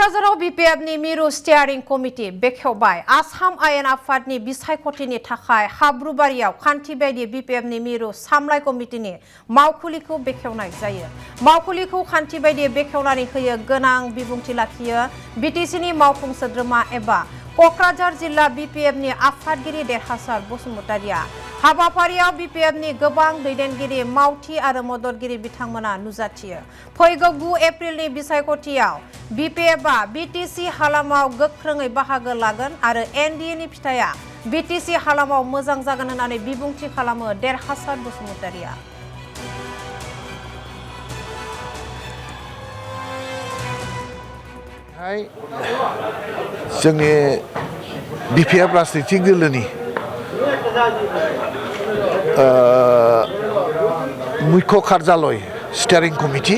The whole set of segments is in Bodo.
क'क्राझाराव बिपिएफनि मिरु स्टियारिं कमिटि बेखेवबाय आसाम आयेन आफादनि बिसायख'थिनि थाखाय हाब्रुबारियाव खान्थि बायदि बिपिएफनि मिरु सामलाय कमिटिनि मावखुलिखौ बेखेवनाय जायो। मावखुलिखौ खान्थि बायदि बेखेवनानै होयो गोनां बिबुंथि लाखियो बिटिसिनि मावफुं सोद्रोमा एबा क'क्राझार जिल्ला बिपिएफनि आफादगिरि देरहासार बसुमतारिया। हाबाफारियाव बिपिएफनि गोबां दैदेनगिरि मावथि आरो मददगिरि बिथांमोना नुजाथियो। फैगौ 9 एप्रिलनि बिसायख'थियाव बिपिएफआ बिटिसि हालामाव गोख्रोङै बाहागो लागोन आरो एनडिएनि फिथाइया बिटिसि हालामाव मोजां जागोन होननानै बिबुंथि खालामो देरहासार बसुमतारिया। जोंनि बिपिएफ राजनितिक दोलोनि मुख्य कार्यालय स्टियारिं कमिटि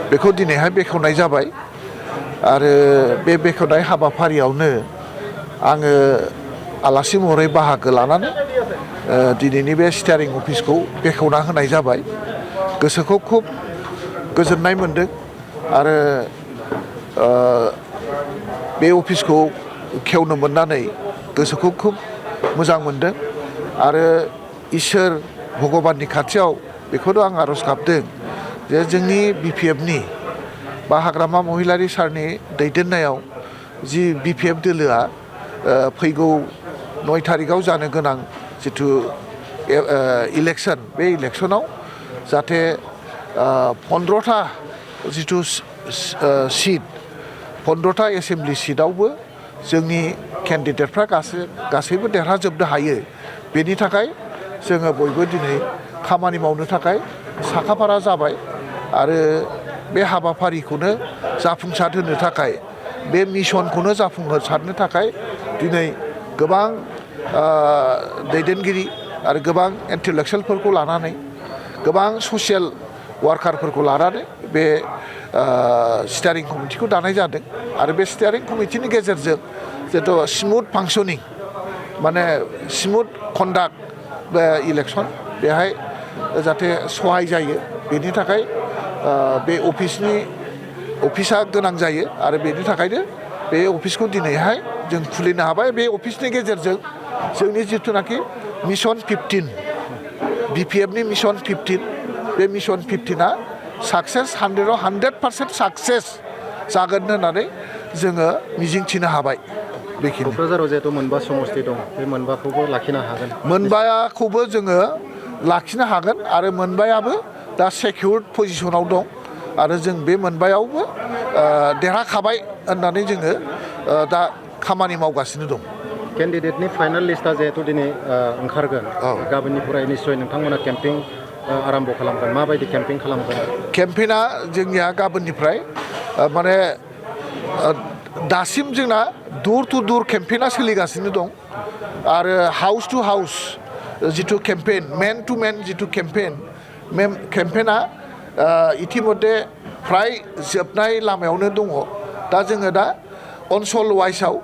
बेखौ दिनैहाय बेखेवनाय जाबाय आरो बे बेखेवनाय हाबाफारियावनो आङो आलासि महरै बाहागो लानानै दिनैनि बे स्टियारिं अफिसखौ बेखेवना होनाय जाबाय। गोसोखौ खुब गोजोननाय मोनदों आरो बे अफिसखौ खेवनो मोननानै गोसोखौ खुब मोजां मोनदों आरो इसोर भगबाननि खाथियाव बेखौनो आं आरज गाबदों जे जोंनि बिपिएफनि बा हाग्रामा महिलारि सारनि दैदेननायाव जि बिपिएफ दोलोआ फैगौ 9 थारिखआव जानो गोनां जिथु इलेक्सन बे इलेक्सनाव जाहाथे 15टा जिथु सिट 15टा एसेम्बलि सिटआवबो जोंनि केन्डिडेटफ्रा गासैबो देरहाजोबनो हायो। बेनि थाखाय जोङो बयबो दिनै खामानि मावनो थाखाय साखाफारा जाबाय आरो बे हाबाफारिखौनो जाफुंसार होनो थाखाय बे मिशनखौनो जाफुंसारनो थाखाय दिनै गोबां दैदेनगिरि आरो गोबां इन्टेलेक्सुयेलफोरखौ लानानै गोबां ससियेल वार्कारफोरखौ लानानै बे स्टियारिं कमिटिखौ दानाय जादों आरो बे स्टियारिं कमिटिनि गेजेरजों जितु स्मुथ फांसनिं माने स्मुथ कन्डाक्ट बे इलेक्सन बेहाय जाहाथे सहाय जायो बेनि थाखाय बे अफिसा गोनां जायो आरो बेनि थाखायनो बे अफिसखौ दिनैहाय जों खुलिनो हाबाय। बे अफिसनि गेजेरजों जोंनि जिथुनाखि मिशन 15 बिपिएफनि मिशन 15 बे मिशन 15आ साक्सेस 100% साक्सेस जागोन होननानै जोङो मिजिंथिनो हाबाय। क'क्राझाराव जिहेतु मोनबा समस्ति दं बे मोनबाखौबो लाखिनो हागोन। मोनबाखौबो जोङो लाखिनो हागोन आरो मोनबायाबो दा सेक्युर्ड पजिशनाव दं आरो जों बे मोनबायावबो देरहाखाबाय होननानै जोङो दा खामानि मावगासिनो दं। केन्डिडेटनि फाइनाल लिस्टआ जिहेतु दिनै ओंखारगोन गाबोननिफ्राय निश्चय नोंथांमोना केम्पिं आरम्भ खालामगोन। माबायदि केम्पिं खालामगोन? केम्पेइना जोंनिया गाबोननिफ्राय माने दासिम जोंना दुर टु दुर केम्पेइना सोलिगासिनो दं आरो हाउस टु हाउस जिथु केम्पेइन मेन टु मेन जिथु केम्पेइना इतिमध्ये फ्राय जोबनाय लामायावनो दङ। दा जोङो दा ओनसोल वाइसआव